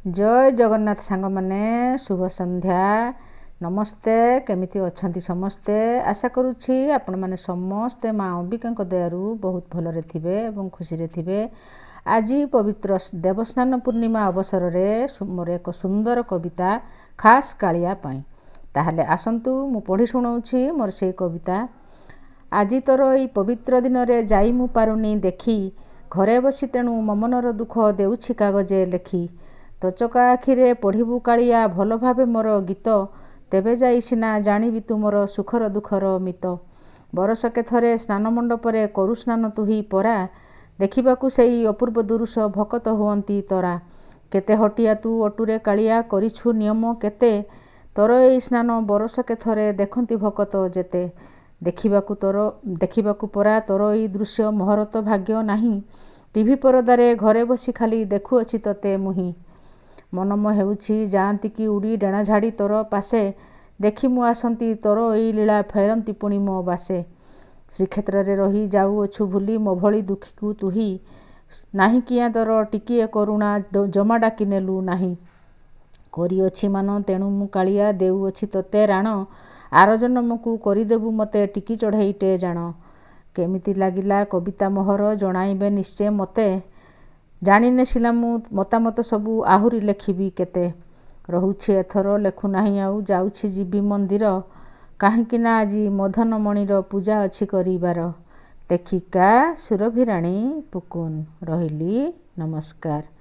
ଜୟ ଜଗନ୍ନାଥ ସାଙ୍ଗମାନେ, ଶୁଭ ସନ୍ଧ୍ୟା, ନମସ୍ତେ। କେମିତି ଅଛନ୍ତି ସମସ୍ତେ? ଆଶା କରୁଛି ଆପଣମାନେ ସମସ୍ତେ ମା ଅମ୍ବିକାଙ୍କ ଦୟାରୁ ବହୁତ ଭଲରେ ଥିବେ ଏବଂ ଖୁସିରେ ଥିବେ। ଆଜି ପବିତ୍ର ଦେବସ୍ନାନ ପୂର୍ଣ୍ଣିମା ଅବସରରେ ମୋର ଏକ ସୁନ୍ଦର କବିତା ଖାସ୍ କାଳିଆ ପାଇଁ। ତାହେଲେ ଆସନ୍ତୁ, ମୁଁ ପଢ଼ି ଶୁଣାଉଛି ମୋର ସେଇ କବିତା। ଆଜି ତୋର ଏଇ ପବିତ୍ର ଦିନରେ ଯାଇ ମୁଁ ପାରୁନି ଦେଖି, ଘରେ ବସି ତେଣୁ ମୋ ମନର ଦୁଃଖ ଦେଉଛି କାଗଜେ ଲେଖି। ତୋ ଚକା ଆଖିରେ ପଢ଼ିବୁ କାଳିଆ ଭଲ ଭାବେ ମୋର ଗୀତ, ତେବେ ଯାଇ ସିନା ଜାଣିବି ତୁ ମୋର ସୁଖର ଦୁଃଖର ମିତ। ବରଷକେ ଥରେ ସ୍ନାନ ମଣ୍ଡପରେ କରୁ ସ୍ନାନ ତୁହି ପରା, ଦେଖିବାକୁ ସେଇ ଅପୂର୍ବ ଦୁରୁଷ ଭକତ ହୁଅନ୍ତି ତରା। କେତେ ହଟିଆ ତୁ ଅଟୁରେ କାଳିଆ, କରିଛୁ ନିୟମ କେତେ, ତୋର ଏଇ ସ୍ନାନ ବରଷକେ ଥରେ ଦେଖନ୍ତି ଭକତ ଯେତେ। ଦେଖିବାକୁ ତୋର ଦେଖିବାକୁ ପରା ତୋର ଏଇ ଦୃଶ୍ୟ ମୋହର ତ ଭାଗ୍ୟ ନାହିଁ, ଟିଭି ପରଦାରେ ଘରେ ବସି ଖାଲି ଦେଖୁଅଛି ତୋତେ ମୁହିଁ। ମନ ମୋ ହେଉଛି ଯାଆନ୍ତି କି ଉଡ଼ି ଡେଣା ଝାଡ଼ି ତୋର ପାଶେ, ଦେଖି ମୁଁ ଆସନ୍ତି ତୋର ଏଇ ଲୀଳା ଫେରନ୍ତି ପୁଣି ମୋ ବାସେ। ଶ୍ରୀକ୍ଷେତ୍ରରେ ରହି ଯାଉଅଛୁ ଭୁଲି ମୋ ଭଳି ଦୁଃଖୀକୁ ତୁହି, ନାହିଁ କିଆଁ ତୋର ଟିକିଏ କରୁଣା ଜମା ଡାକି ନେଲୁ ନାହିଁ। କରିଅଛି ମାନ ତେଣୁ ମୁଁ କାଳିଆ ଦେଉଅଛି ତୋତେ ରାଣ, ଆର ଜନମକୁ କରିଦେବୁ ମୋତେ ଟିକି ଚଢ଼େଇଟେ ଜାଣ। କେମିତି ଲାଗିଲା କବିତା ମୋହର ଜଣାଇବେ ନିଶ୍ଚୟ ମୋତେ, ଜାଣିନେ ସିନା ମୁଁ ମତାମତ ସବୁ ଆହୁରି ଲେଖିବି କେତେ। ରହୁଛି ଏଥର ଲେଖୁନାହିଁ ଆଉ, ଯାଉଛି ଯିବି ମନ୍ଦିର, କାହିଁକି ନା ଆଜି ମଦନମଣିର ପୂଜା ଅଛି କରିବାର। ଲେଖିକା ସୁରଭିରାଣୀ ପୁକୁନ। ରହିଲି, ନମସ୍କାର।